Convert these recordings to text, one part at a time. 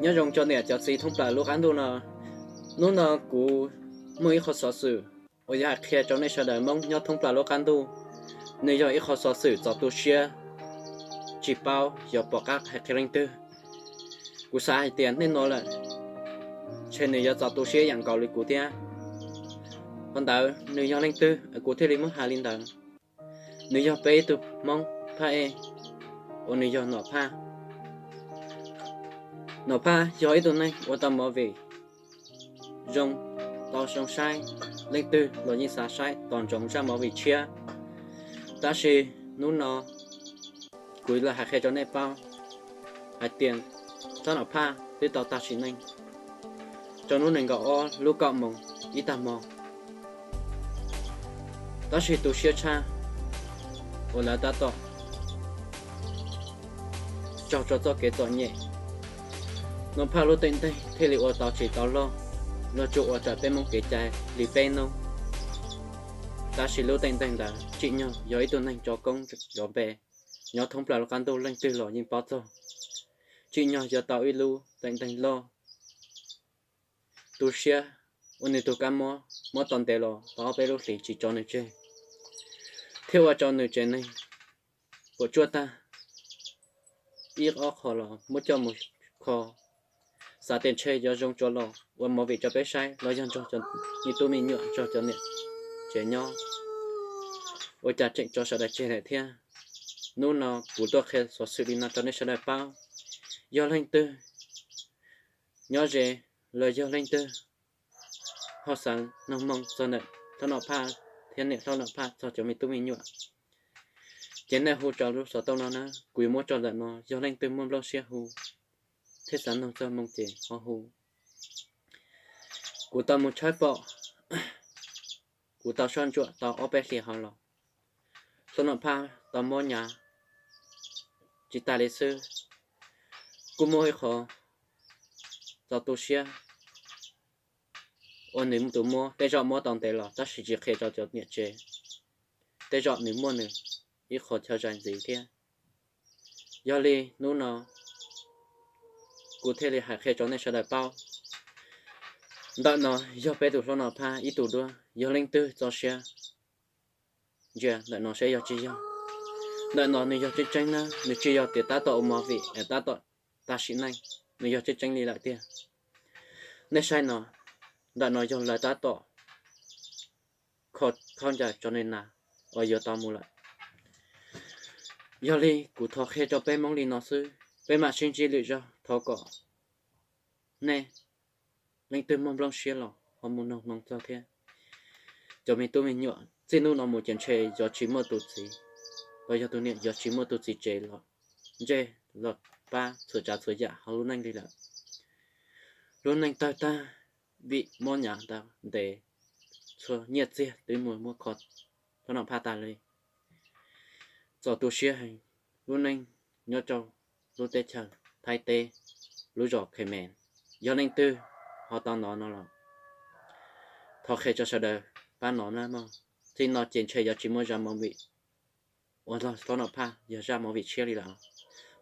Nyob zoo cov niam cov txiv thoob plaws lub qab ntuj no. Hnub no kuv muaj ib qho xov xwm uas yog hais qhia rau nej sawv daws Hmoob nyob thoob plaws lub qab ntuj. Nws yog ib qho xov xwm txaus tu siab, tsis paub yuav pom qab hais qhia leej twg. Kuv xav hais tias nej hnov lawm, ntshe nws yuav txaus tu siab ib yam nkaus li kuv thiab. Qhov ntawd nws yog leej twg kuv thiaj li muab hais li ntawd. Nws yog peb ib tug Hmoob Phaj Ej uas nws yog Nom Phaj. Nom Phaj yog ib tug neeg ua tau movie zoo, tau zoo saib, leej twg los yeej xav saib tos ntsoov zaj movie tshiab. Tab sis hnub no kuv los hais qhia rau nej paub hais tias Hlob Nom Phaj twb tau tag sim neej rau hnub nees nkaum ob lub kaum moos ib tag hmo. Tab sis tu siab tshaj uas lawv tab tom raug rau txoj kev txom nyem, Nom Phaj lub teej nteeg thiaj li ua tau tsis tau loj, los tsuas ua raws peb Hmoob kev cai li peb hnub. Tab sis lub teej nteeg ntawd tsim nyog yog ib tug neeg tso koob zov npe, nyob thoob plaws lub qab ntuj leej twg los yeej paub txog. Tsim nyog yuav tau ib lub teej nteeg loj, tu siab, ua nws tus kab mob mob tau ntev los tau ob peb lub hlis tsis tso nws tseg, thiab ua rau nws tsev neeg puas tsuaj tag. Ib ob qho los muab coj mus kho, xav tias ntshe yuav zoo tso los ua movie rau peb saib los yog nrog cov me tub me nyuam nrog cov niam tsev nyob, ua cas tseem tso sawv daws tseg lawm thiab. Hnub no kuv tuaj qhia xov xwm li no rau nej sawv daws paub. Yog leej twg nyob ze los yog leej twg ho xav noog moo txog ntawm Hlob Nom Phaj thiab niam Hlob Nom Phaj txog cov me tub me nyuam, ces nej hu rau lub xov tooj no na, kuv yuav muab rau ntawm no. Yog leej twg muaj nplooj siab hu thiab xav noog txog moo ces ho hu. Kuv tau mus tshawb pom, kuv tau soj ntsuam tau ob peb hlis hauv los, Hlob Nom Phaj tau mob hnyav tsis tas li xwb. Kuj muaj ib qho txaus tu siab uas nws tus muab, tej zaum muab tau ntev los tab sis tsis qhia rau cov niam tsev, tej zaum nws muaj nws ib qho chaw zais ntxiv thiab. Yog li hnub no kuv thiaj li hais qhia rau nej sawv daws paub. Ntawm no yog peb tus Hlob Nom Phaj ib tug duab, yog leej twg txo siab ntsia ntawm no seb yog tsis yog. Ntawm no nws yog tseeb tseeb na, nws tsis yog tias tab tom ua movie es tab tom tag sim neej, nws yog tseeb tseeb li lawm tiag. Nej saib no, ntawm no yog lawv tab tom kho khaub ncaws tso nws nas uas yuav tau mus lawm. Yog li kuv thov qhia rau peb Hmoob li no xwb, peb mam sib ntsib lwm zaug, thov kom nej leej twg muaj nplooj siab los ho mus noog moo txog thiab. Cov me tub me nyuam txij hnub no mus ces ntshe yuav tsis muaj tus txiv los yog tus niam yuav tsis muaj tus txiv tsev los ntsej los pab txhua tsav txhua yam hauv lub neej li lawm. Lub neej tawg tag vim mob hnyav ntau ntev, txhua nyiaj txiag twb mus muab kho Hlob Nom Phaj tas li. Txaus tu siab heev, lub neej nyob rau lub teb chaws Thaib teb, lub zos Khemes. Yog leej twg ho tau hnov no los thov qhia rau sawv daws pab hnov na mog. Txij no ces ntshe yuav tsis muaj zaj movie uas Hlob Nom Phaj yog zaj movie tshiab li lawm.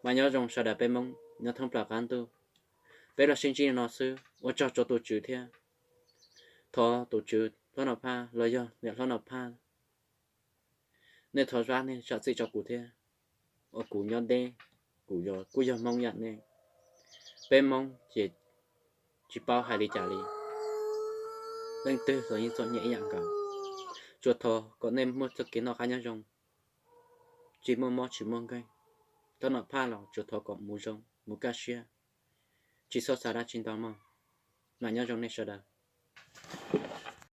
Mas nyob zoo sawv daws peb Hmoob nyob thoob plaws qab ntuj, peb los sib ntsib no xwb, ua tsaug rau tus tswv thiab. Thov tus tswv Hlob Nom Phaj los yog niam Hlob Nom Phaj, nej thov zam nej zam txim rau kuv thiab, uas kuv nyob deb, kuv kuj yog Hmoob yam nej. Peb Hmoob ces tsis paub hais li cas li, leej twg los yeej txom nyem ib yam nkaus. Tsuas thov kom nej muaj txoj kev noj qab nyob zoo, tsis muaj mob tsis muaj nkeeg. Hlob Nom Phaj los tsuas thov kom mus zoo mus kaj siab, tsis txhob xav dab tsi ntau mog. Mas nyob zoo nej sawv daws.